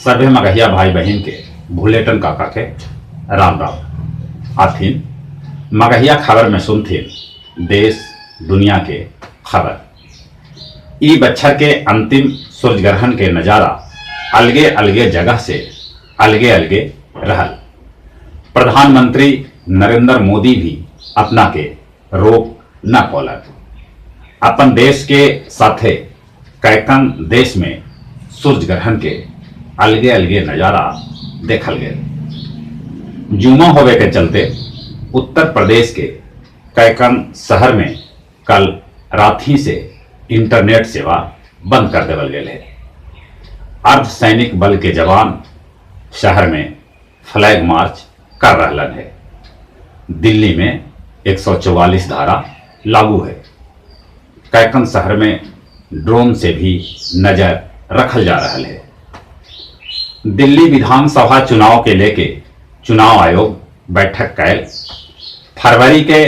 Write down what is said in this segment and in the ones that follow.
सभे मगहिया भाई बहिन के भुलेटन काका के राम राम। आथिन मगहिया खबर में सुनथिन देश दुनिया के खबर। ई बच्छर के अंतिम सूर्य ग्रहण के नज़ारा अलगे अलगे जगह से अलगे अलगे रहल। प्रधानमंत्री नरेंद्र मोदी भी अपना के रोक न पौलन। अपन देश के साथे कैकन देश में सूर्य ग्रहण के अलगे अलगे नज़ारा देखल गेल। जुमा होवे के चलते उत्तर प्रदेश के कैकन शहर में कल रात ही से इंटरनेट सेवा बंद कर देवल गेल है। अर्धसैनिक बल के जवान शहर में फ्लैग मार्च कर रहलन है। दिल्ली में 144 धारा लागू है। कैकन शहर में ड्रोन से भी नजर रखल जा रहा है। दिल्ली विधानसभा चुनाव के लेके चुनाव आयोग बैठक कैल फरवरी के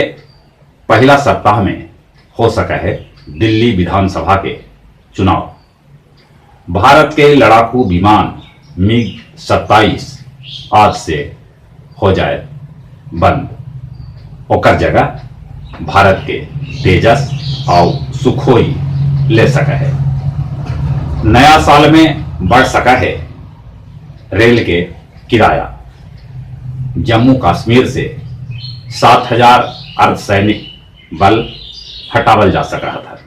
पहला सप्ताह में हो सका है दिल्ली विधानसभा के चुनाव। भारत के लड़ाकू विमान मिग 27 आज से हो जाए बंद। ओकर जगह भारत के तेजस और सुखोई ले सका है। नया साल में बढ़ सका है रेल के किराया। जम्मू कश्मीर से 7000 अर्धसैनिक बल हटावल जा सका था।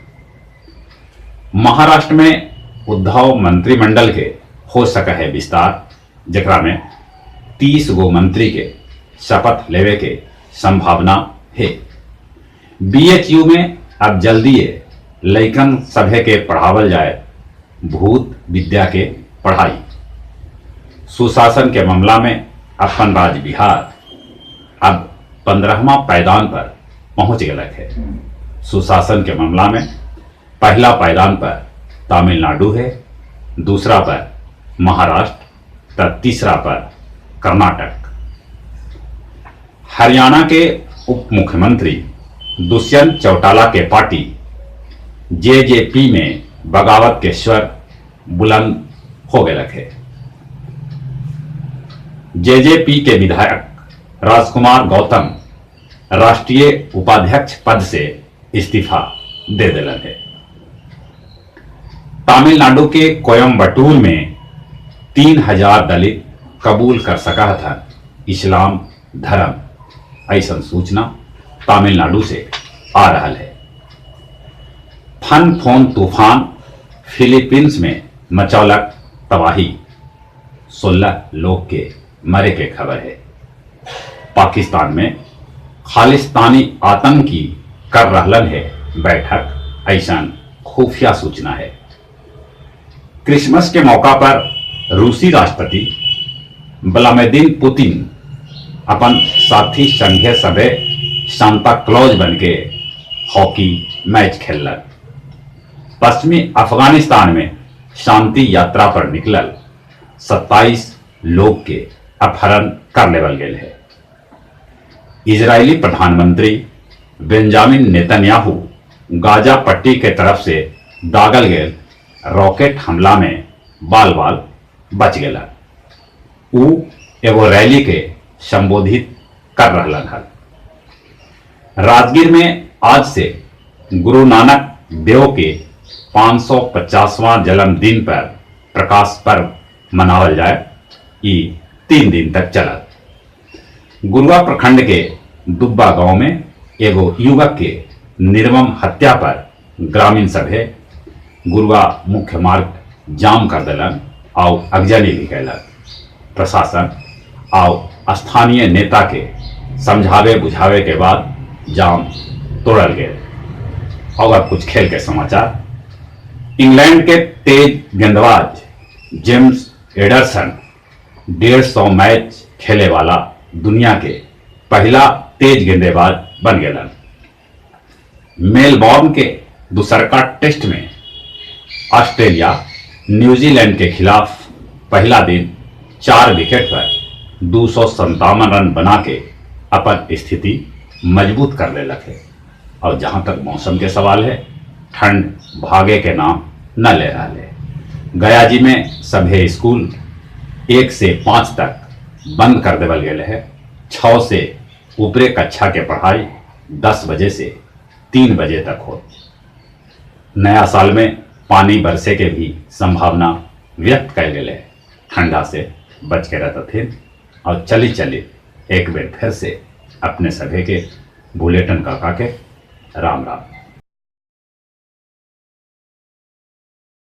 महाराष्ट्र में उद्धव मंत्रिमंडल के हो सका है विस्तार, जकरा में 30 गो मंत्री के शपथ लेवे के संभावना है। बीएचयू में अब जल्दी लइकन सभे के पढ़ावल जाए भूत विद्या के पढ़ाई। सुशासन के मामला में अपन राज्य बिहार अब 15वां पायदान पर पहुंच गया है। सुशासन के मामला में पहला पायदान पर तमिलनाडु है, दूसरा पर महाराष्ट्र तथा तीसरा पर कर्नाटक। हरियाणा के उप मुख्यमंत्री दुष्यंत चौटाला के पार्टी जेजेपी में बगावत के स्वर बुलंद हो गए है। जेजेपी के विधायक राजकुमार गौतम राष्ट्रीय उपाध्यक्ष पद से इस्तीफा दे दिलन है। तमिलनाडु के कोयम्बटूर में 3000 दलित कबूल कर सका था इस्लाम धर्म, ऐसा सूचना तमिलनाडु से आ रहा है। फन फोन तूफान फिलीपींस में मचौलक तबाही, 16 लोग के मरे के खबर है। पाकिस्तान में खालिस्तानी आतंकी कर रहलन है बैठक, ऐसा खुफिया सूचना है। क्रिसमस के मौका पर रूसी राष्ट्रपति व्लादिमीर पुतिन अपन साथी संघे सभे सांता क्लॉज बन के हॉकी मैच खेललन। पश्चिमी अफगानिस्तान में शांति यात्रा पर निकलल 27 लोग के अपहरण कर लेवल गेल है। इजरायली प्रधानमंत्री बेंजामिन नेतन्याहू गाजा पट्टी के तरफ से दागल गेल रॉकेट हमला में बाल बाल बच गेला। ऊ एगो रैली के संबोधित कर रहलन हल। राजगीर में आज से गुरु नानक देव के 550वां जन्मदिन पर प्रकाश पर्व मनावल जाए। ई 3 दिन तक चलत। गुरुआ प्रखंड के दुब्बा गांव में एगो युवक के निर्मम हत्या पर ग्रामीण सभे गुरुआ मुख्य मार्ग जाम कर दिलन और अगजनी भी कैलन। प्रशासन और स्थानीय नेता के समझावे बुझावे के बाद जाम तोड़ल गए। और अब कुछ खेल के समाचार। इंग्लैंड के तेज गेंदबाज जेम्स एडरसन 150 मैच खेले वाला दुनिया के पहला तेज गेंदेबाज बन गए। मेलबॉर्न के दूसरका टेस्ट में ऑस्ट्रेलिया न्यूजीलैंड के खिलाफ पहला दिन 4 विकेट पर 257 रन बना के अपन स्थिति मजबूत कर लेलक है। और जहां तक मौसम के सवाल है, ठंड भागे के नाम न ले रहा है। गया जी में सभे स्कूल 1 से 5 तक बंद कर देवल गेल है। 6 से ऊपरे कक्षा के पढ़ाई 10 बजे से 3 बजे तक हो। नया साल में पानी बरसे के भी संभावना व्यक्त कइल गेल है। ठंडा से बच के रहतथिन और चली चली एक बेर फिर से अपने सभे के बुलेटन काका के राम राम।